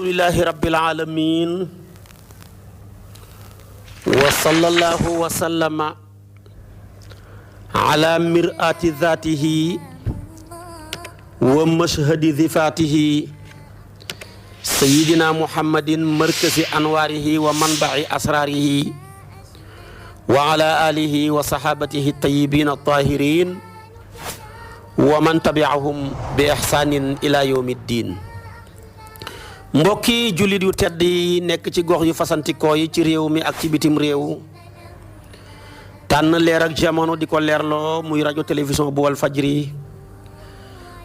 alhamdulillahi rabbil alamin wa sallallahu wa sallama ala mir'ati dhatihi wa mashhadi dhifatihi sayyidina muhammadin markazi anwarihi wa manba'i asrarihi wa ala alihi wa sahabatihi tayyibin at-tahirin wa man tabi'ahum bi ihsanin ila yawmiddin. mbokki jullit yu tedd yi nekk ci gox yu fasantikoo yi ci réew mi ak ci bitim réew tànn leer ak jamono di ko leerloo muy rajo télévision bu wal fajri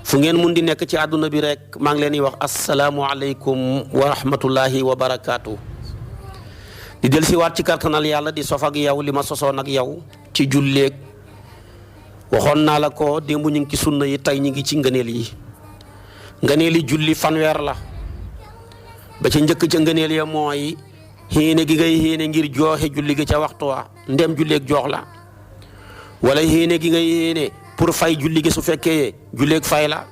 fu ngeen mun di nekk ci àdduna bi rek maa ngi leen di wax asalaamualeykum wa rahmatullahi wa barakaatu. di del si waat ci kartanal yàlla di sof ak yow li ma sosoon ak yow ci julleeg waxoon naa la ko démb ñu ngi ci sunna yi tey ñu ngi ci ngëneel yi julli fanweer la. ba ci njëkk ca ngëneel ya mooy xéene gi ngay xéene ngir jooxe julli gi ca waxtu wa ndem julleeg joox la wala xéene gi ngay xéene pour fay julli gi su fekkee julleeg fay la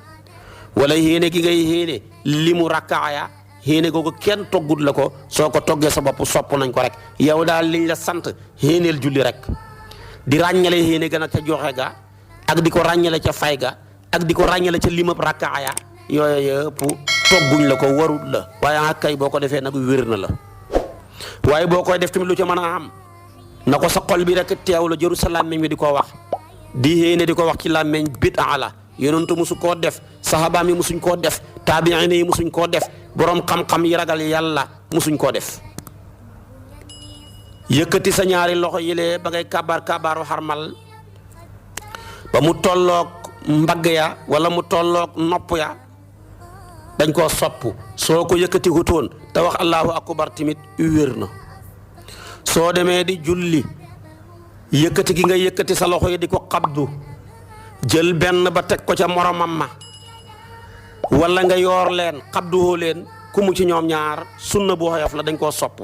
wala xéene gi ngay xéene limu rakkaaya xéene googu kenn toggut la ko soo ko toggee sa bopp sopp nañ ko rek yow daal liñ la sant xéeneel julli rek di ràññale xéene ga nag ca jooxe ga ak di ko ràññale ca fay ga ak di ko ràññale ca limab rakkaaya yooyu yëpp togguñ la ko warut la waaye ak kay boo ko defee nag wér na la waaye boo koy def tamit lu ca mën a am na ko sa xol bi rek teew la jëru sa làmmiñ bi di ko wax di xéene di ko wax ci làmmiñ bid'a la yonentu musu koo def sahabaam yi musuñ koo def taabi'iin yi musuñ koo def borom xam-xam yi ragal yàlla musuñ koo def. yëkkati sa ñaari loxo yilee ba ngay kabaaru xarmal ba mu tolloog mbagg ya wala mu tolloog nopp ya dañ koo sopp soo ko yëkkati hutoon te wax allahu akbar tamit wér na. soo demee di julli yëkkati gi nga yëkkati sa loxo yi di ko xabdu jël benn ba teg ko ca moromam ma wala nga yoor leen xabduwoo leen ku mu ci ñoom ñaar sunna bu xoyof la dañ koo sopp.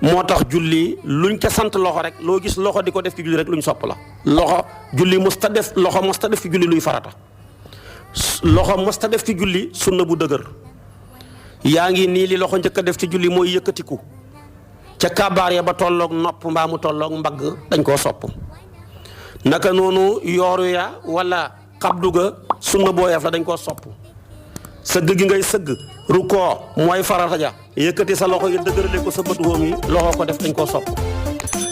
moo tax julli luñ ca sant loxo rek loo gis loxo di ko def ci julli rek luñ sopp la. loxo julli musta def loxo musta def ci julli luy farata. loxo mosta def ci julli sunna bu dëgër yaa ngi nii li loxo njëkk a def ci julli mooy yëkkatiku ca kabaar ya ba tolloog nopp mbaa mu tolloog mbagg dañ koo sopp. naka noonu yooru ya wala xabdu ga sunna booyaf la dañ koo sopp. sëgg gi ngay sëgg rukkoo mooy farata ja yëkkati sa loxo yi dëgërale ko sa bët woom yi loxo ko def dañ koo sopp.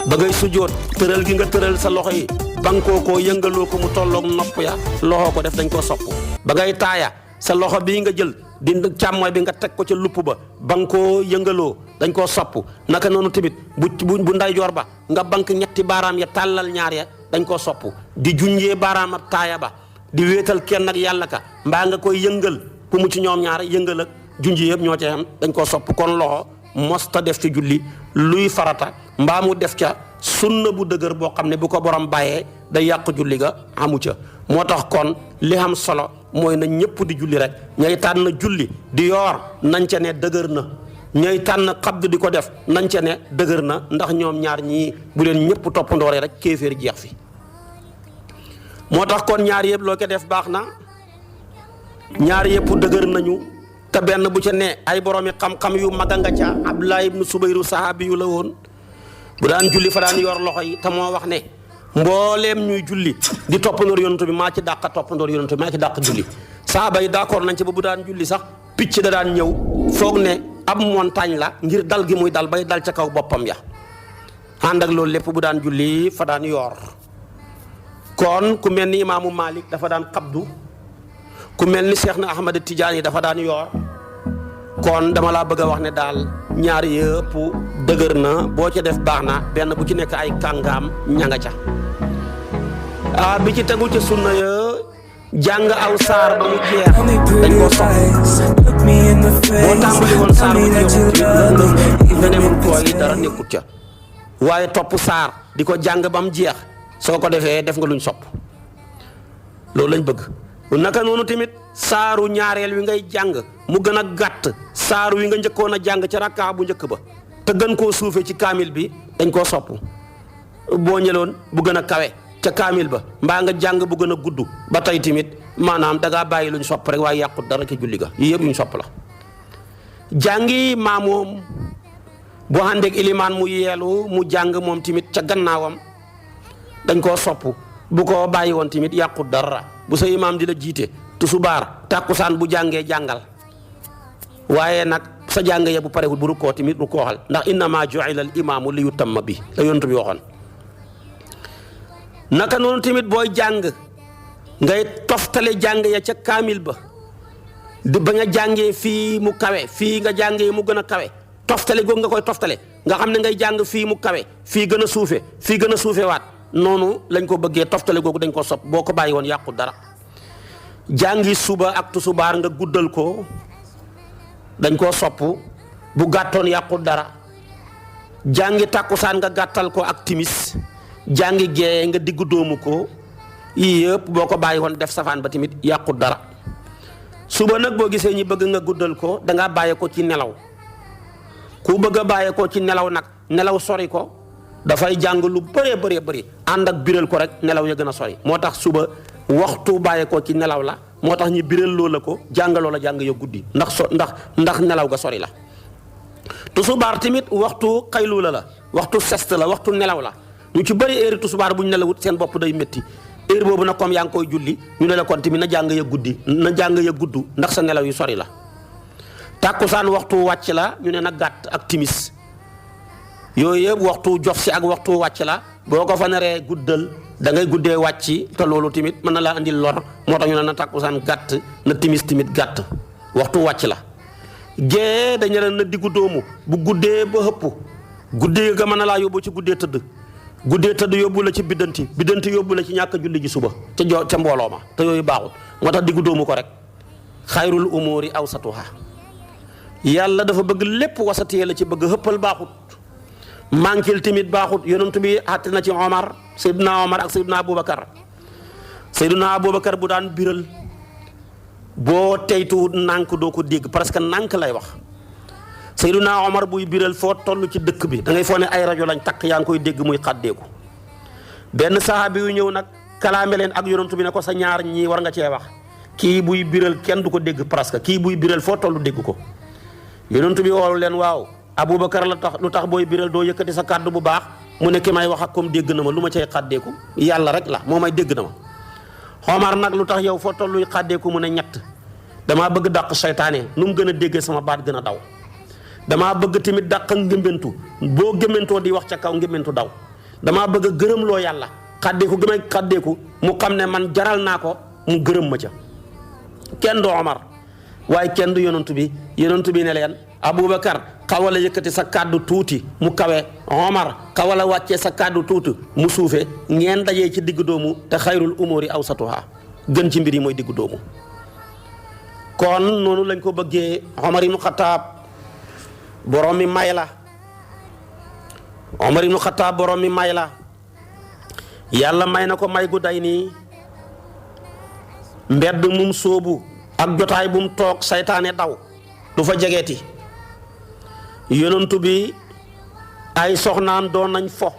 ba ngay sujjóot tëral gi nga tëral sa loxo yi bankoo koo yëngaloo ko mu tolloog nopp ya loxo ko def dañ koo sopp. ba ngay taaya sa loxo bii nga jël di càmmooy bi nga teg ko ca lupp ba bankoo yëngaloo dañ koo sopp. naka noonu tamit bu ndeyjoor ba nga bank ñetti baaraam ya tàllal ñaar ya dañ koo sopp. di junjee baaraam ab taaya ba di wéetal kenn ak yàlla ka mbaa nga koy yëngal ku mu ci ñoom ñaar yëngal ak junj yëpp ñoo ca am dañ koo sopp. kon loxo mosta def ci julli luy farata mbaa mu def ca sunna bu dëgër boo xam ne bu ko borom bàyyee day yàq julli ga amu ca. moo tax kon li am solo mooy na ñëpp di julli rek ñay tànn julli di yoor nañ ca ne dëgër na ñay tànn xabdu di ko def nañ ca ne dëgër na ndax ñoom ñaar ñii bu leen ñëpp toppandooree rek kéeféer jeex fi. moo tax kon ñaar yëpp loo ko def baax na ñaar yëpp dëgër nañu te benn bu ca ne ay boroomi xam-xam yu mag a nga ca. Abdullah ibnu Subayru sahabi yu la woon bu daan julli fa daan yor loxo yi te moo wax ne mbooleem ñuy julli di toppandoor yonent bi maa ci dàq toppandoor yonent bi maa ci dàq julli. saaba yi d'accord nañ ci ba bu daan julli sax picc da daan ñëw foog ne ab montagne la ngir dal gi muy dal bay dal ca kaw boppam ya. ànd ak loolu lépp bu daan julli fa daan yoor. kon ku mel ni imaamu Malik dafa daan xabdu ku mel ni Cheikh na Ahmad Tidiane dafa daan yoor. kon dama laa bëgg a wax ne daal ñaar yëpp dëgër na boo ca def baax na benn bu ci nekk ay kàngaam ñanga ca. bi ci tegu ca sunna ya jàng aw saar ba mu jeex dañ koo sopp. boo tàmbali woon saar ba jeexut nga ne mun tooy dara nekkut ca waaye topp saar di ko jàng ba mu jeex soo ko defee def nga luñ sopp loolu lañ bëgg. naka noonu tamit saaru ñaareel wi ngay jàng mu gën a gàtt saaru wi nga njëkkoon a jàng ca rakkaa bu njëkk ba te gën koo suufee ci kaamil bi dañ koo sopp. boo ñëloon bu gën a kawe ca kaamil ba mbaa nga jàng bu gën a gudd ba tey tamit maanaam da ngaa bàyyi luñ sopp rek waaye yàqut dara ci julli ga yii yëpp yuñ sopp la. jàngi maamoom boo àndeeg ilimaan mu yeelu mu jàng moom tamit ca gannaawam dañ koo sopp bu ko bàyyi woon tamit yàqu dara bu sa imaam di la jiite tusubaar tàkkusaan bu jàngee jàngal waaye nag sa jàng ya bu parewul bu rukkoo tamit rukkooxal ndax innama ju'ila al imaamu li yutamma bi la yonent bi waxoon. naka noonu tamit booy jàng ngay toftale jàng ya ca kaamil ba ba nga jàngee fii mu kawe fii nga jàngee mu gën a kawe toftale googu nga koy toftale nga xam ne ngay jàng fii mu kawe fii gën a suufe fii gën a suufe waat noonu lañ ko bëggee toftale googu dañ ko sopp boo ko bàyyi woon yàqu dara. jàngi suba ak tusubaar nga guddal ko dañ koo sopp bu gàttoon yàqu dara. jàngi tàkkusaan nga gàttal ko ak timis jàngi gee nga diggu doomu ko yii yëpp boo ko bàyyi woon def safaan ba tamit yàqu dara. suba nag boo gisee ñi bëgg nga guddal ko dangaa bàyyi ko ci nelaw ku bëgg a bàyyi ko ci nelaw nag nelaw sori ko dafay jàng lu bëree bëri ànd ak biral ko rek nelaw ya gën a sori moo tax suba waxtu bàyyi ko ci nelaw la moo tax ñi biral loo la ko jàngaloo la jàng ya guddi ndax nelaw ga sori la. tusubaar tamit waxtu xaylu la waxtu sest la waxtu nelaw la ñu ci bëri heure tusubaar bu ñu nelawut seen bopp day métti heure boobu nag comme yaa ngi koy julli ñu ne la kon tamit na jàng ya gudd ndax sa nelaw yu sori la. tàkkusaan waxtu wàcc la ñu ne na gàtt ak timis yooyu yëpp waxtu jof si ak waxtu wàcc la boo ko fa naree guddal da ngay guddee wàcc te loolu tamit mën na laa andil lor moo tax ñu ne na tàkkusaan gàtt na timis tamit gàtt waxtu wàcc la. gée dañu leen na diggu doomu bu guddee ba xëpp guddee ga mën na laa yóbbu ci guddee tëdd yóbbu la ci biddanti yóbbu la ci ñàkk julli ji suba ca mbooloo ma te yooyu baaxul moo tax diggu doomu ko rek xayrul umuri awsatuha yàlla dafa bëgg lépp wasatiyee la ci bëgg xëppal baaxut manquil tamit baaxut yonent bi àtte na ci Seydina Omar ak Seydina Aboubacar bu daan biral boo teytu nànk doo ko dégg parce que nànk lay wax Seydina Omar buy biral foo toll ci dëkk bi da ngay foog ne ay rajo lañ takk yaa ngi koy dégg muy xàddeeku benn saxaabi yu ñëw nag kalaame leen ak yonent bi ne ko sa ñaar ñii war nga cee wax kii buy biral kenn du ko dégg presque kii buy biral foo toll dégg ko yonent bi woolu leen waaw Aboubacar lu tax booy biral doo yëkkati sa kàddu bu baax mu ne ki may wax ak comme dégg na ma lu ma cay xàddeeku yàlla rek la moo may dégg na ma. Omar nag lu tax yow foo tolluy xàddeeku mu ne ñett damaa bëgg dàq seytaane nu mu gën a déggee sama baat gën a daw damaa bëgg tamit dàq ngémbentu boo gémmantoo di wax ca kaw ngémbentu daw damaa bëgg a gërëmloo yàlla xàddeeku gi may xàddeeku mu xam ne man jaral naa ko mu gërëm ma ca. kenn du Omar waaye kenn du yonantu bi ne leen Aboubacar xawala yëkkati sa kàddu tuuti mu kawe Omar xawala wàccee sa kàddu tuuti mu suufe ngeen dajee ci diggu doomu te xayrul umuri awsatuha gën ci mbir yi mooy diggu doomu. kon noonu lañ ko bëggee Omar ibnu Xataab borom mi may la yàlla may na ko may gu day nii mbedd mum sóobu ak jotaay bu mu toog saytaane daw du fa jegeeti yonentu bi ay soxnaam doon nañ fo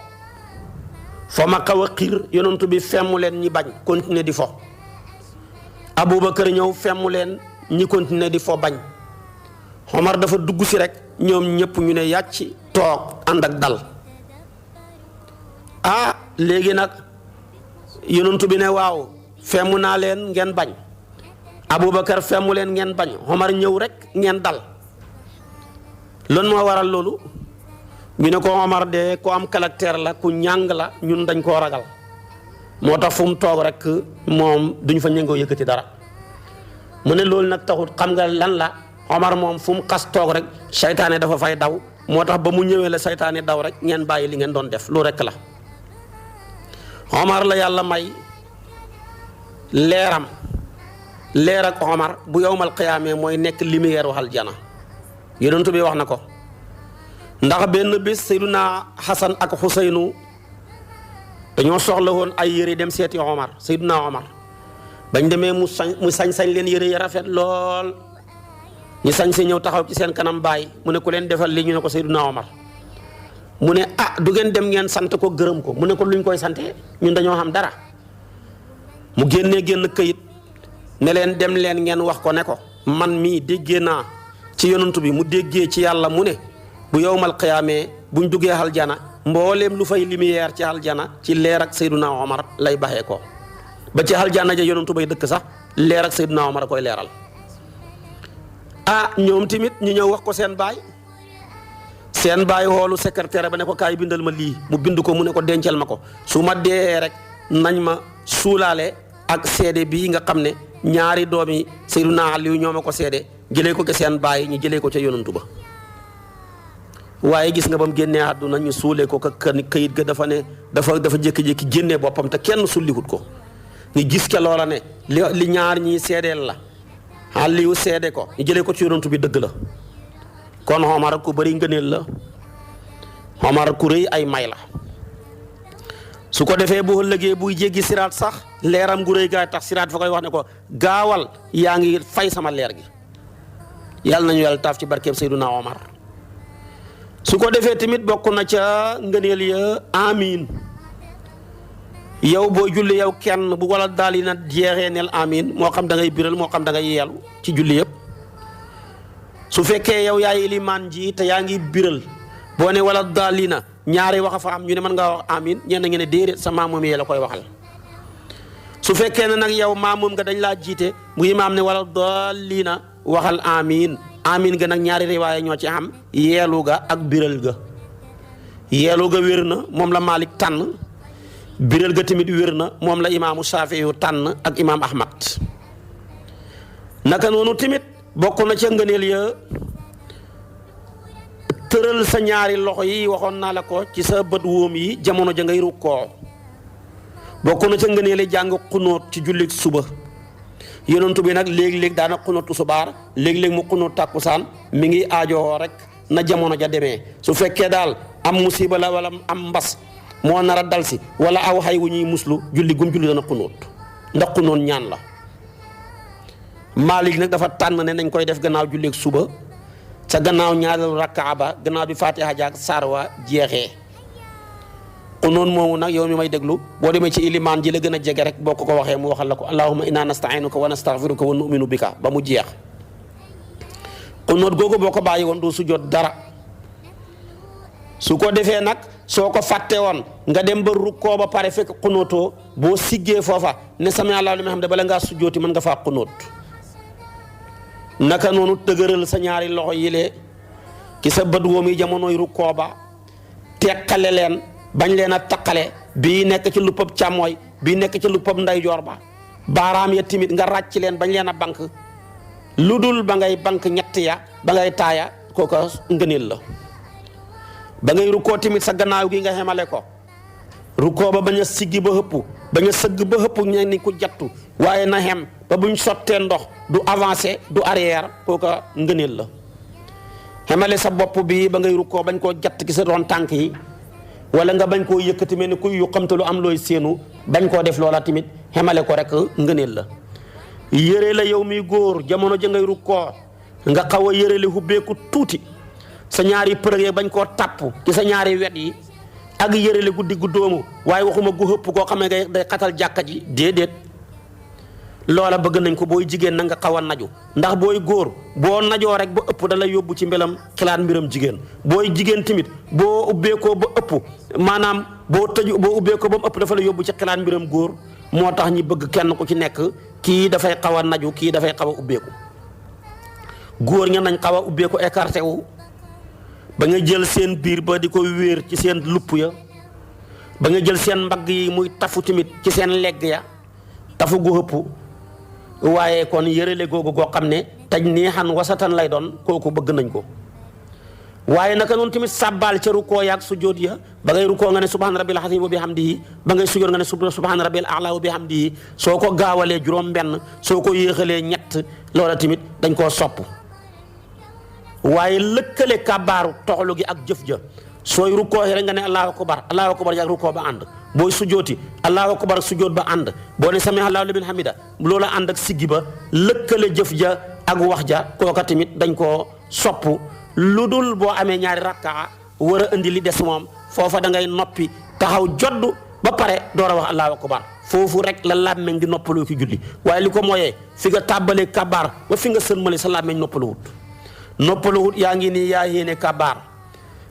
ma xaw a xiir yonentu bi femmu leen ñi bañ continuer di fo Aboubacar ñëw femmu leen ñi continuer di fo bañ Omar dafa dugg si rek ñoom ñëpp ñu ne yàcc toog ànd ak dal léegi nag yonentu bi ne waaw femmu naa leen ngeen bañ Aboubacar femmu leen ngeen bañ Omar ñëw rek ngeen dal loolu moo waral loolu ñu ne ko Omar de ku am caractère la ku ñàng la ñun dañ koo ragal moo tax fu mu toog rek moom duñ fa ñëngoo yëkkati dara mu ne loolu nag taxut xam nga lan la Omar moom fu mu xas toog rek saytaane dafa fay daw moo tax ba mu ñëwee la saytaane daw rek ngeen bàyyi li ngeen doon def lu rek la Omar la yàlla may leeram leer ak Omar bu yowmal qiyaamee mooy nekk lumière waxal jana yonent bi wax na ko ndax benn bis Seyduna Xasan ak Xuseynu dañoo soxla woon ay yére dem seeti Seyduna Omar bañ demee mu sañ leen yére ya rafet lool ñu sañ si ñëw taxaw ci seen kanam baay mu ne ku leen defal lii ñu ne ko Seyduna Omar mu ne du ngeen dem ngeen sant ko gërëm ko mu ne ko luñ koy sante ñun dañoo xam dara mu génn këyit ne leen dem leen ngeen wax ko ne ko man mii déggee naa ci yonantu bi mu déggee ci yàlla mu ne bu yowmal qiyaamee buñ duggee aljana mbooleem lu fay lumière ci aljana ci leer ak Seyduna Omar lay baxee ko ba ci aljana ja yonantu bay dëkk sax leer ak Seyduna Omar a koy leeral. ñoom tamit ñu ñëw wax ko seen baay xoolu secrétaire ba ne ko kaay bindal ma lii mu bind ko mu ne ko dencal ma ko su ma dee rek nañ ma suulaale ak seede bii nga xam ne ñaari doomi Seydina Aliyu ñoo ma ko seede jëlee ko ke seen baay ñu jëlee ko ca yonantu ba. waaye gis nga ba mu génnee àdduna ñu suulee ko kayit ga dafa ne dafa jékki-jékki génnee boppam te kenn sulliwut ko ñu gis ca loola ne li ñaar ñii seedeel la Aliyu seede ko ñu jëlee ko ci yonantu bi dëgg la. kon Omar ku bëri ngëneel la Omar ku rëy ay may la su ko defee bu ëllëgee buy jéggi siraat sax leeram gu rëy gaay tax siraat fa koy wax ne ko gaawal yaa ngi fay sama leer gi yàlla nañu yàlla taaf ci barkeem Seyduna Omar. su ko defee tamit bokk na ca ngëneel ya amiin yow boo julli yow kenn bu wala daal yi na jeexee neel amiin moo xam da ngay biral moo xam da ngay yeelu ci julli yëpp. su fekkee yow yaay ilimaan ji te yaa ngi biral boo ne wala daalina ñaari wax a fa am ñu ne mën ngaa wax amin ñenn ngeen ne déedéet sa maamoom yi la koy waxal. su fekkee ne nag yow maamoom nga dañ laa jiite mu imaam ne wala daalina waxal amin amin ga nag ñaari riwaaya ñoo ci am yeelu ga ak biral ga. yeelu ga wér na moom la Malik tànn biral ga tamit wér na moom la imaamu Saafi yu tànn ak imaam Ahmad. naka noonu tamit bokk na ca ngëneel ya tëral sa ñaari loxo yi waxoon naa la ko ci sa bët wóom yi jamono ja ngay rukkoo. bokk na ca ngëneel yi jàng xunóot ci jullit suba yonentu bi nag léeg-léeg daana xunóotu subaar léeg-léeg mu xunóot tàkkusaan mi ngi aajowoo rek na jamono ja demee su fekkee daal am musiba la wala am mbas moo nar a dal si wala aw xay wu ñuy muslu julli gum julli dana xunóot ndax xunóot ñaan la. Malik nag dafa tànn ne nañ koy def gannaaw julleeg suba ca gannaaw ñaareelu rakkaa ba gannaaw bi Fatiha jaag saar wa jeexee. xunoon moomu nag yow mi may déglu boo demee ci ilimaan ji la gën a jege rek boo ko waxee mu waxal la ko allahumma inna nasta'inuka wa nastaghfiruka wa nu'minu bika ba mu jeex. xunoot googu boo ko bàyyi woon doo sujjóot dara su ko defee nag soo ko fàtte woon nga dem ba rukkoo ba pare fekk xunootoo boo siggee foofa ne sami Allahu liman hamdah bala ngaa sujjóoti mën nga faa xunoot. naka noonu tëgëral sa ñaari loxo yilee ki sa bët woom yi jamonooy rukkoo ba teqale leen bañ leen a taqale bii nekk ci luppab càmmooy bii nekk ci luppab ndeyjoor ba baaraam ya timit nga ràcc leen bañ leen a bank lu dul ba ngay bank ñett ya ba ngay taaya kooka ngëneel la. ba ngay rukkoo timit sa gannaaw gi nga xemale ko rukkoo ba bañ a siggi ba hëpp bañ a sëgg ba hëpp ñe ni ku jattu waaye na xem ba buñ sottee ndox du avancé du arrière kooka ngëneel la. xemale sa bopp bi ba ngay rukkoo bañ koo jatt ki sa doon tànk yi wala nga bañ koo yëkkati mel ni kuy yu xamte lu am looy séenu bañ koo def loola tamit xemale ko rek ngëneel la. yére la yow mi góor jamono ja ngay rukkoo nga xaw a yére li hubbeeku tuuti sa ñaari përëg bañ koo tàpp ci sa ñaari wet yi ak yére li guddi guddoomu waaye waxuma gu hëpp koo xam ne day xatal jàkka ji déedéet. loola bëgg nañ ko booy jigéen na nga xaw a naju ndax booy góor boo najoo rek ba ëpp da lay yóbbu ci mbelam xilaat mbiram jigéen booy jigéen tamit boo ubbeekoo ba ëpp maanaam boo ubbeekoo ba mu ëpp dafa la yóbbu ci xilaat mbiram góor moo tax ñi bëgg kenn ku ci nekk kii dafay xaw a naju kii dafay xaw a ubbeeku. góor ña nañ xaw a ubbeeku écarté wu ba nga jël seen biir ba di ko wéer ci seen lupp ya ba nga jël seen mbagg yi muy tafu tamit ci seen legg ya tafu gu ëpp. waaye kon yërele googu goo xam ne taj nii xan wasatan lay doon kooku bëgg nañ ko. waaye naka noonu tamit sàbbaal ca rukkoo yaag sujjóot ya ba ngay rukkoo nga ne subhaana rabbil azim wa bihamdihi ba ngay sujjóot nga ne subhaana rabbil a'la wa bihamdihi soo ko gaawalee juróom benn soo ko yéexalee ñett loola tamit dañ koo sopp. waaye lëkkale kàbbaaru toxlu gi ak jëf ja sooy rukkoo rek nga ne allahu akbar yaag rukkoo ba ànd booy sujjooti allahu akbar sujjoot ba ànd boo ne sami Allahu liman hamida loola ànd ak siggi ba lëkkale jëf ja ak wax ja kooka tamit dañ koo sopp. lu dul boo amee ñaari rakkaa war a indi li des moom foofa da ngay noppi taxaw jodd ba pare door a wax allahu akbar foofu rek la làmmeñ di noppaloo ki julli waaye li ko mooyee fi nga tàbbalee kabaar ba fi nga sëlmale sa làmmeñ noppaluwut noppaluwut yaa ngi nii yaa yéene kabaar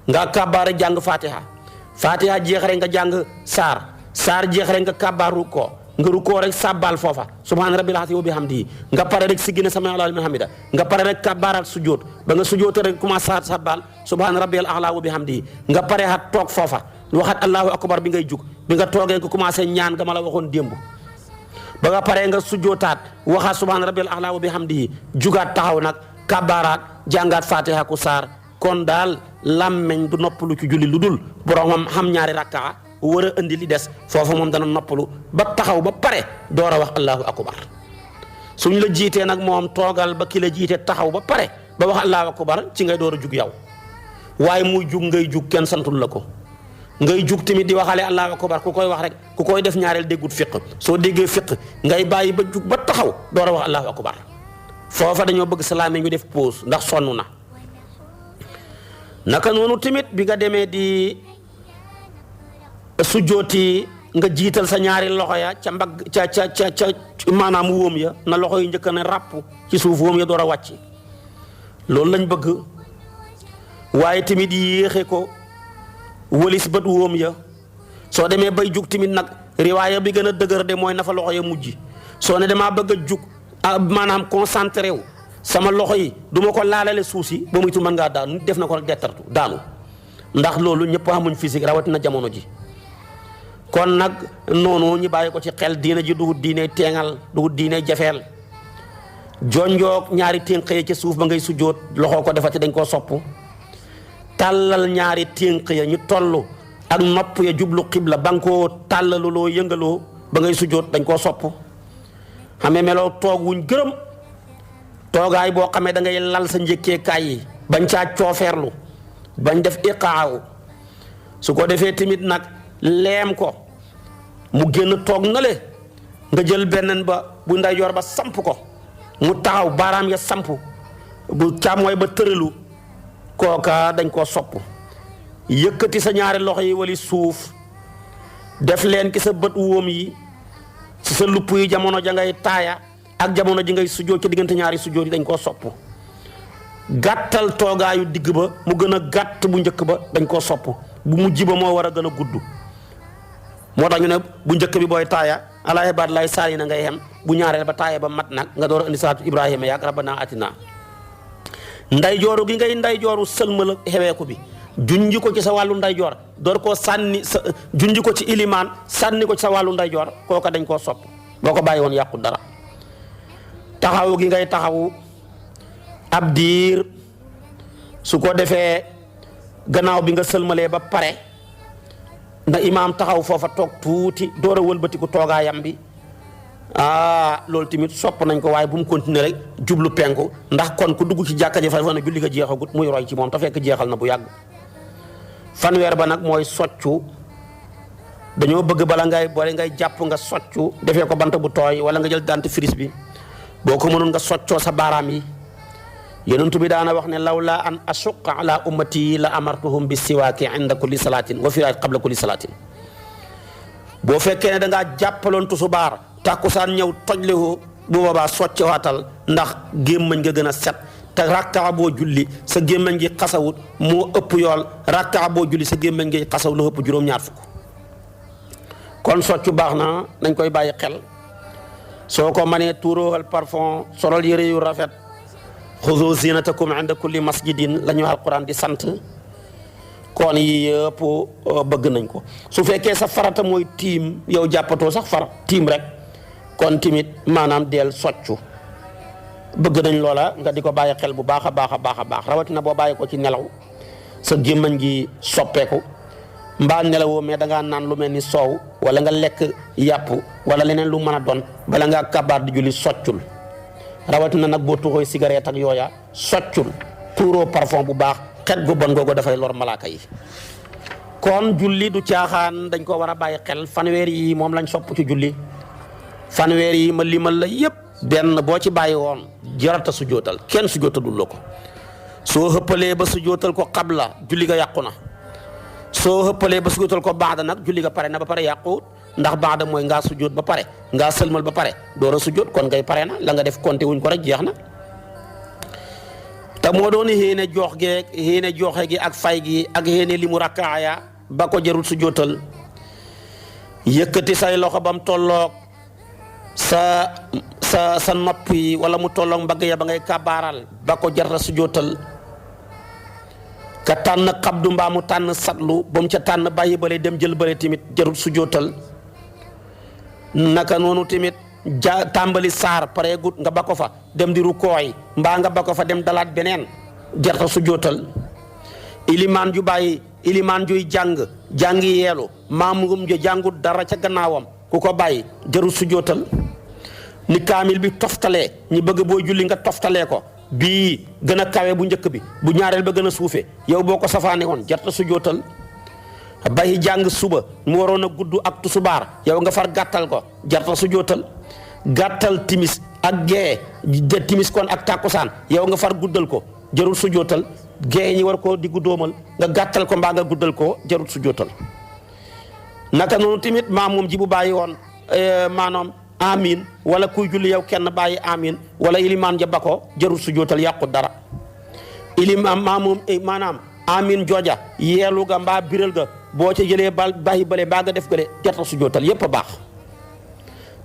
nga kabaar jàng fatiha jeex rek nga jàng saar jeex rek nga kabaar rukkoo nga rukkoo rek sàbbaal foofa subhaana rabbil azim wa bihamdihi nga pare rek siggi ne sami Allahu liman hamida nga pare rek kabaar ak sujjóot ba nga sujjóot rek commencé sàbbaal subhaana rabbil a'la wa bihamdihi nga pare at toog foofa waxat allahu akbar bi ngay jug bi nga toogee nga commencé ñaan nga ma la waxoon démb ba nga paree nga sujjootaat waxaat subhaana rabbil a'la wa bihamdihi jugaat taxaw nag kabaaraat jàngaat fatiha ku saar kon daal làmmeñ du noppalu ci julli lu dul boromam xam ñaari rakkaa war a indi li des foofu moom dana noppalu ba taxaw ba pare door a wax allahu akbar suñ la jiitee nag moom toogal ba ki la jiite taxaw ba pare ba wax allahu akbar ci ngay door a jug yow waaye muy jug ngay jug kenn santul la ko ngay jug tamit di waxale allahu akbar ku koy wax rek ku koy def ñaareel déggut fiq soo déggee fiq ngay bàyyi ba jug ba taxaw door a wax allahu akbar foofa dañoo bëgg salaame ñu def pause ndax sonn na naka noonu tamit bi nga demee di sujjooti nga jiital sa ñaari loxo ya ca mbagg ca maanaam wóom ya na loxo yi njëkk na ràpp ci suuf wóom ya door a wàcc loolu lañ bëgg waaye tamit yéexe ko wëlis bët wóom ya soo demee bay jug tamit nag riwaaya bi gën a dëgër de mooy na fa loxo ya mujj soo ne damaa bëgg a jug maanaam concentré wu sama loxo yi du ma ko laalale suuf si ba muytu mën ngaa daanu def na ko rek dettartu daanu ndax loolu ñëpp amuñ physique rawatina jamono ji kon nag noonu ñu bàyyi ko ci xel diina ji dugut diine teengal dugut diine jafeel jonjoog ñaari ténk ya ci suuf ba ngay sujjóot loxoo ko defati dañ koo sopp tàllal ñaari ténk ya ñu toll ak nopp ya jublu xibla ba nga koo tàllaluloo yëngaloo ba ngay sujjóot dañ koo sopp xamee meloo toog wuñ gërëm toogaay boo xamee da ngay lal sa njëkkeekaay yi bañ caa coofeerlu bañ def iqaaw su ko defee tamit nag leem ko mu génn toog na le nga jël beneen ba bu ndeyjoor ba samp ko mu taxaw baaraam ya samp bu càmmooy ba tëralu kooka dañ koo sopp yëkkati sa ñaari loxo yi wali suuf def leen ki sa bët wóom yi ci sa lupp yi jamono ja ngay taaya ak jamono ji ngay sujjóot ci diggante ñaari sujjóot yi dañ koo sopp gàttal toogaayu digg ba mu gën a gàtt bu njëkk ba dañ koo sopp bu mujj ba moo war a gën a gudd moo tax ñu ne bu njëkk bi booy taaya alaa ibaad lay saar yi na ngay xem bu ñaareel ba taaya ba mat nag nga door a indi salaatu ibrahima yaak rabbana atina ndeyjooru gi ngay ndeyjooru sëlmal ak xeweeku bi junji ko ci sa wàllu ndeyjoor door koo sànni sa junji ko ci ilimaan sànni ko ci sa wàllu ndeyjoor kooka dañ koo sopp boo ko bàyyi woon yàqu dara taxaw gi ngay taxawu ab diir su ko defee gannaaw bi nga sëlmalee ba pare na imaam taxaw foofa toog tuuti door a wëlbatiku toogaayam bi loolu tamit sopp nañ ko waaye bu mu continuer rek jublu penku ndax kon ku dugg ci jàkka ji fa ne julli ga jeexagut muy roy ci moom te fekk jeexal na bu yàgg fanweer ba nag mooy soccu dañoo bëgg bala ngay jàpp nga soccu defee ko bant bu tooy wala nga jël dentifrice bi boo ko mënoon nga soccoo sa baaraam yi yonent bi daana wax ne lawla an ashuqqa ala ummati la amartuhum bi siwaaki inda kulli salaatin wa fi qabla kulli salaatin boo fekkee ne da ngaa jàppaloon tusubaar tàkkusaan ñëw tojlewoo bu boobaa soccewaatal ndax gémmañ nga gën a set te rakkaa boo julli sa gémmañ gi xasawut moo ëpp yool rakkaa boo julli sa gémmañ gi xasaw lu ëpp juróom-ñaar fukk kon soccu baax na nañ koy bàyyi xel soo ko mënee tuuróoxal parfum solol yére yu rafet xuzu zinatakum inda kulli masjidin la ñu alquran di sant kon yi yëpp bëgg nañ ko su fekkee sa farata mooy tiim yow jàppatoo sax far tiim rek kon timit maanaam deel soccu bëgg nañ loola nga di ko bàyyi xel bu baax a baax a baax a baax rawatina boo bàyyi ko ci nelaw sa gémmañ gi soppeeku mbaa nelawoo mais da ngaa naan lu mel ni soow wala nga lekk yàpp wala leneen lu mën a doon bala ngaa kabaar di julli soccul rawatina nag boo tuxooy cigarette ak yooya soccul tuuroo parfum bu baax xet gu bon googu dafay lor malaaka yi kon julli du caaxaan dañ ko war a bàyyi xel fanweer yi moom lañ sopp ci julli fanweer yi ma limal la yépp benn boo ci bàyyi woon jarata sujootal kenn sujootalul la ko soo xëppalee ba sujootal ko xabla julli ga yàqu na soo xëppalee ba sujootal ko baada nag julli ga pare na ba pare yàquwut ndax baada mooy ngaa sujoot ba pare ngaa sëlmal ba pare door a sujoot kon ngay pare na la nga def compté wuñ ko rek jeex na te moo doon xéene jox geeg xéene joxe gi ak fay gi ak xéene li mu rakkaaya ba ko jarul su jootal yëkkati say loxo bam tolloog sa nopp yi wala mu tolloog mbagg ya ba ngay kabaaral ba ko jarta su jootal ka tànn xabdu mbaa mu tànn satlu ba mu ca tànn bàyyi bale dem jël bale tamit jarul su jootal naka noonu tamit tàmbali saar pareegut nga ba ko fa dem di rukkooy mbaa nga ba ko fa dem dalaat beneen jarta su jootal ilimaan ju bàyyi ilimaan juy jàngi yeelu maamum ju jàngut dara ca gannaawam ku ko bàyyi jarul su jootal ni kaamil bi toftalee ñi bëgg boo julli nga toftalee ko bii gën a kawe bu njëkk bi bu ñaareel ba gën a suufe yow boo ko safaane woon jarta su jootal bàyyi jàng suba mu waroon a gudd ak tusubaar yow nga far gàttal ko jarta su jootal gàttal timis ak gee de timis kon ak tàkkusaan yow nga far guddal ko jarul su jootal gee ñi war ko diggu doomal nga gàttal ko mbaa nga guddal ko jarul su jootal naka noonu tamit moom ji bu bàyyi woon maanaam amin wala kuy julli yow kenn bàyyi amin wala ilimaan ja ba ko jarul su jootal yàqu dara ilimaan maamum maanaam amin jooja yeelu ga mbaa biral ga boo ca jëlee bàyyi bale baa nga def gale jarta su jootal yépp a baax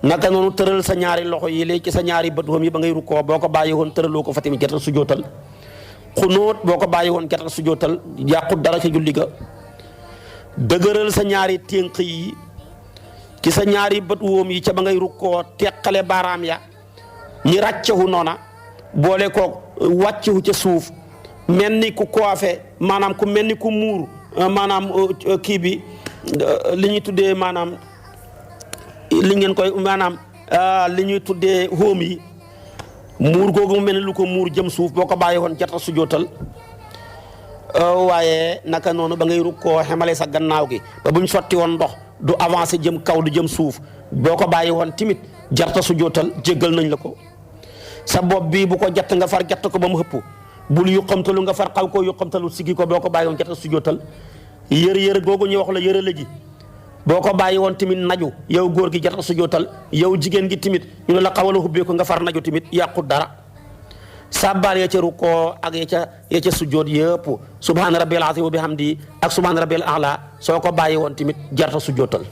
naka noonu tëral sa ñaari loxo yi léegi ci sa ñaari bët yi ba ngay rukkoo boo ko bàyyi woon tëraloo ko fa tamit jarta su jootal xunóot boo ko bàyyi woon jarta su jootal yàqu dara ca julli ga dëgëral sa ñaari ténk yi ci sa ñaari bët woom yi ca ba ngay rukkoo teqale baaraam ya ñi ràccewu noona boole ko wàccewu ca suuf mel ni ku coiffé maanaam ku mel ni ku muur maanaam kii bi li ñuy tuddee maanaam li ngeen koy maanaam li ñuy tuddee hóom yi muur googu mu mel ni lu ko muur jëm suuf boo ko bàyyi woon jarta su jootal waaye naka noonu ba ngay rukkoo xemale sa gannaaw gi ba buñ sotti woon ndox du avancé jëm kaw du jëm suuf boo ko bàyyi woon timit jarta su jootal jéggal nañ la ko sa bopp bi bu ko jatt nga far jatt ko ba mu xëpp bul yuqamtalu nga far xaw koo yuqamtalu siggi ko boo ko bàyyi woon jarta su jootal yër googu ñu wax la yëre la ji boo ko bàyyi woon tamit naju yow góor gi jarta su jootal yow jigéen gi tamit ñu ne la xawala xubbee ko nga far naju tamit yàqu dara sàbbaal ya ca rukkoo ak ya ca sujjoot yëpp subhaana rabbil azim wa bihamdi ak subhaana rabbil a'la soo ko bàyyi woon tamit jarta sujjootal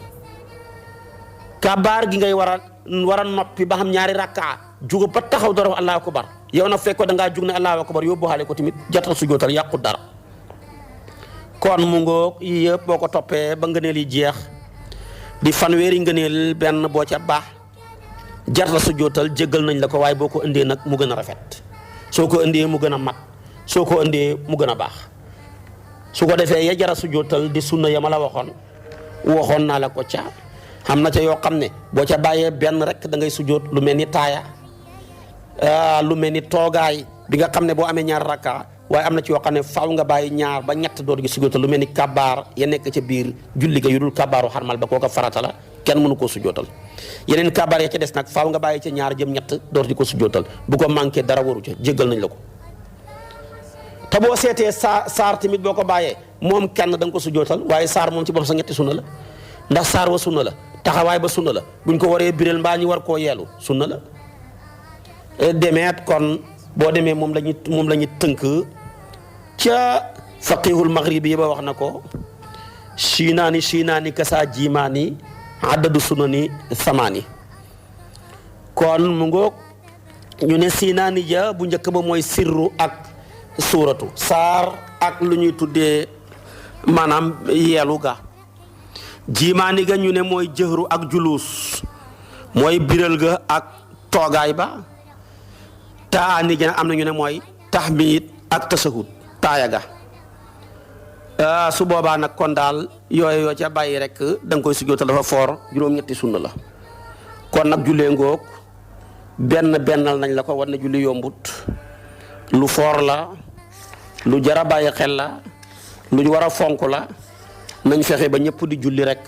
kabaar gi ngay war a noppi ba xam ñaari rakkaa juga ba taxaw dara allahu akbar yow nag fekk da ngaa jug ne allahu akbar yóbbu xaale ko tamit jarta sujjootal yàqu dara kon mu ngoog yii yëpp boo ko toppee ba ngëneel yi jeex di fanweeri ngëneel benn boo ca baax jarta sujjootal jéggal nañ la ko waaye boo ko indee nag mu gën a rafet soo ko indee mu gën a mat soo ko indee mu gën a baax su ko defee ya jara sujjootal di sunna ya ma la waxoon naa la ko ca xam na ca yoo xam ne boo ca bàyyee benn rek da ngay sujjoot lu mel ni taaya lu mel ni toogaay bi nga xam ne boo amee ñaar rakka waaye am na ci yoo xam ne faaw nga bàyyi ñaar ba ñett door gi sujjootal lu mel ni kabaar ya nekk ca biir julli ga yu dul kabaaru xarmal ba kooka farata la kenn mënu koo sujjootal yeneen kabaar ya ca des nag faaw nga bàyyi ca ñaar jëm ñett door di ko sujjootal bu ko manqué dara waru ca jéggal nañ la ko te boo seetee saar tamit boo ko bàyyee moom kenn da nga ko sujjootal waaye saar moom ci boppam sa ñetti sunna la ndax saar wa sunna la taxawaay ba sunna la buñ ko waree biral mbaa ñu war koo yeelu sunna la demeet kon boo demee moom la ñu tënk ca faqihul maghribi ba wax na ko chinaani kasa jimaani addadu sunani samaani kon mu ngoog ñu ne sinaani ja bu njëkk ba mooy sirru ak suuratu saar ak lu ñuy tuddee maanaam yeelu ga jimaani ga ñu ne mooy jëhru ak juluus mooy biral ga ak toogaay ba taani ja am na ñu ne mooy tahmid ak tasahud taaya ga su boobaa nag kon daal yooyu yoo ca bàyyi rek da nga koy sujjootal dafa foor juróom-ñetti sunna la kon nag jullee ngoog bennal nañ la ko war na julli yombut lu foor la lu jara bàyyi xel la lu ñu war a fonk la nañ fexe ba ñëpp di julli rek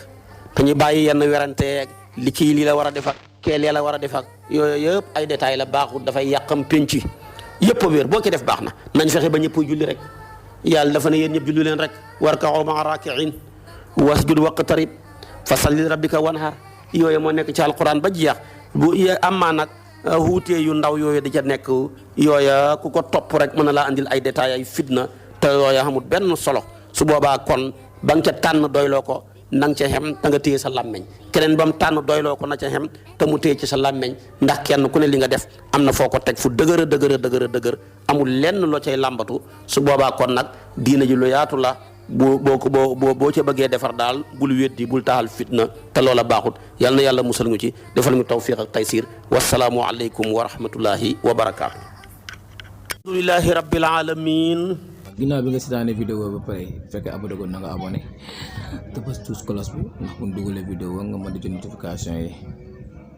te ñu bàyyi yenn werante li kii lii la war a def ak kee lee la war a def ak yooyu yëpp ay détails la baaxut dafay yàqam penc yëpp a wér boo ci def baax na nañ fexe ba ñëpp julli rek yàlla dafa ne yéen ñëpp julli leen rek warka'u ma'a raaki'iin wasjud waqtarib fa salli li rabbika wanhar yooyu moo nekk ci alquran ba jeex bu amaa nag wuutee yu ndaw yooyu di ca nekk yooya ku ko topp rek mën na laa andil ay détails ay fitna te yooya xamul benn solo su boobaa kon ba nga ca tànn doyloo ko na nga ca xem te nga téye sa làmmeñ keneen ba mu tànn doyloo ko na ca xem te mu téye ci sa làmmeñ ndax kenn ku ne li nga def am na foo ko teg fu dëgër dëgër amul lenn loo cay làmbatu su boobaa kon nag diina ji lu yaatu la boo ca bëggee defar daal bul weddi bul taxal fitna te loola baaxut yal na yàlla musal ñu ci defal ñu tawfiq ak taysir wasalaamu aleykum wa rahmatullahi wa barakaatu. alhamdulillahi rabbil alamin. ginnaaw bi nga seetaanee vidéo ba pare fekkee abonné ko na nga abonné te bës tous cloche bi ndax bu ñu dugalee vidéo nga mën di jot notification yi.